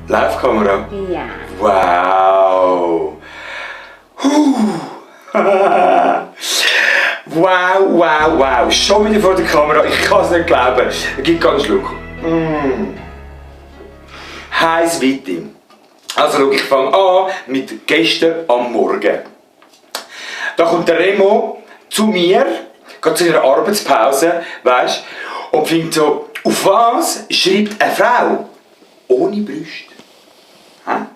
Live-Kamera? Ja. Wow! Wow, wow, wow! Schon wieder vor der Kamera, ich kann es nicht glauben. Gib ganz Schluck. Heiß Weite. Also schau, ich fange an mit gestern am Morgen. Da kommt der Remo zu mir, geht zu einer Arbeitspause, weisst, und findet so, auf was schreibt eine Frau ohne Brüste? Hä?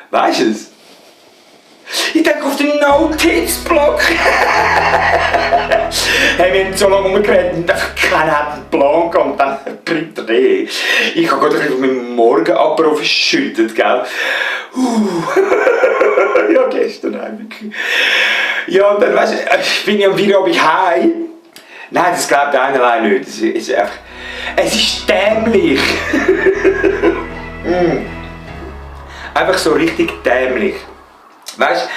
Weisst du es? Ich denke auf den No-Tits-Block. Hey, wir haben so lange umgeredet und einfach keiner hat einen Plan gehabt und dann bringt er den. Ich habe gerade ein bisschen von meinem Morgenapero verschüttet, gell? Ja, gestern Abend. Ja, und dann weisst du, ich bin ja am Feierabend heim. Nein, das glaubt einer allein nicht. Es ist einfach... Es ist dämlich. Einfach so richtig dämlich. Weißt du,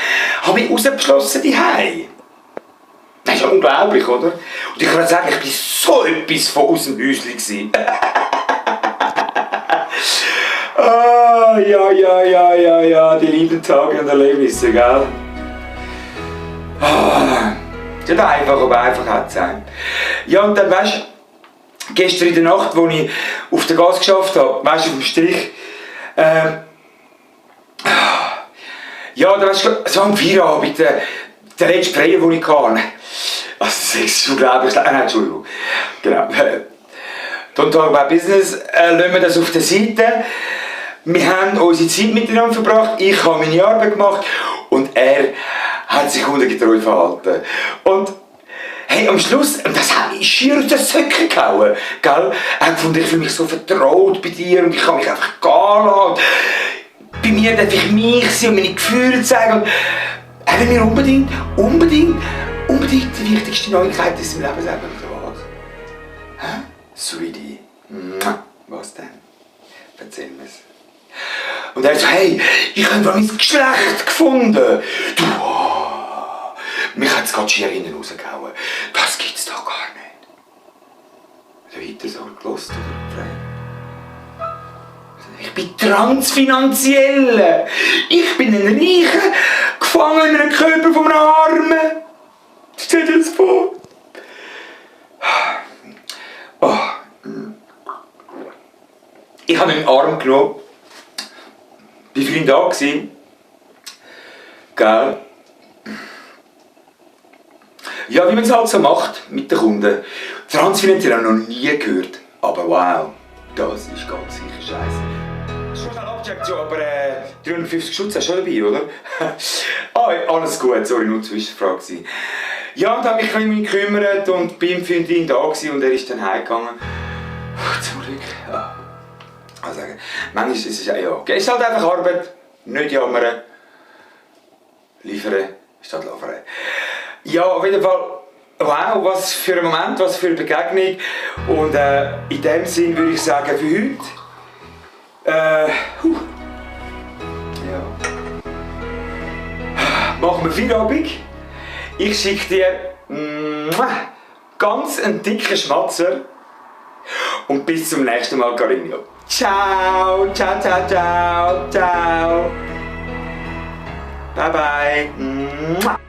habe ich rausbeschlossen daheim. Das ist ja unglaublich, oder? Und ich kann sagen, ich war so etwas von aus dem Häuschen. Ah, ja, die lieben Tage und Erlebnisse, gell? Ah, nicht einfach, aber einfach hat es sein. Ja, und dann weißt du, gestern in der Nacht, als ich auf der Gas geschafft habe, weißt du, auf dem Strich, ja, da weißt du, so am Feierabend, der letzte Freier, den ich hatte. Also, das ist unglaublich. Nein, Entschuldigung. Genau. Don't Talk About Business, lassen wir das auf der Seite. Wir haben unsere Zeit miteinander verbracht, ich habe meine Arbeit gemacht und er hat sich kundengetreu verhalten. Und hey, am Schluss, und das hat mich schier aus den Söcken gehauen, gell? Er hat gefunden, ich fühle mich so vertraut bei dir und ich kann mich einfach gehen lassen. Bei mir darf ich mich sein und meine Gefühle zeigen. Und er will mir unbedingt die wichtigste Neuigkeit in seinem Leben sagen. Oder was? Hä? Sweetie. Was denn? Erzähl mir's. Und er so, hey, ich habe mein Geschlecht gefunden. Du, mich hat es gerade schier innen rausgehauen. Das gibt's doch gar nicht. Hat er weiter so gehört oder gefragt? Ich bin transfinanziell. Ich bin ein Reicher, gefangen in einem Körper von einem Armen. Stell dir das vor. Oh. Ich habe ihn in den Arm genommen. Ich war für ihn da. Gell? Ja, wie man es halt so macht mit den Kunden. Transfinanziell habe ich noch nie gehört. Aber wow, das ist ganz sicher scheiße. Schon schnell abgecheckt, ja, aber 350 Schutz hast du schon dabei, oder? Alles gut, sorry, nur Zwischenfrage. Ja, und habe mich um ihn gekümmert und bin für ihn da und er ist dann heimgegangen. Zum Glück. Ja. Also, manchmal ist es ja, es ist halt einfach Arbeit, nicht jammern, liefern, statt laufen. Ja, auf jeden Fall, wow, was für ein Moment, was für eine Begegnung. Und in dem Sinn würde ich sagen, für heute, ja. Machen wir Feierabend. Ich schicke dir ganz einen dicken Schmatzer. Und bis zum nächsten Mal, Carino. Ciao, ciao, ciao, ciao, ciao. Bye, bye.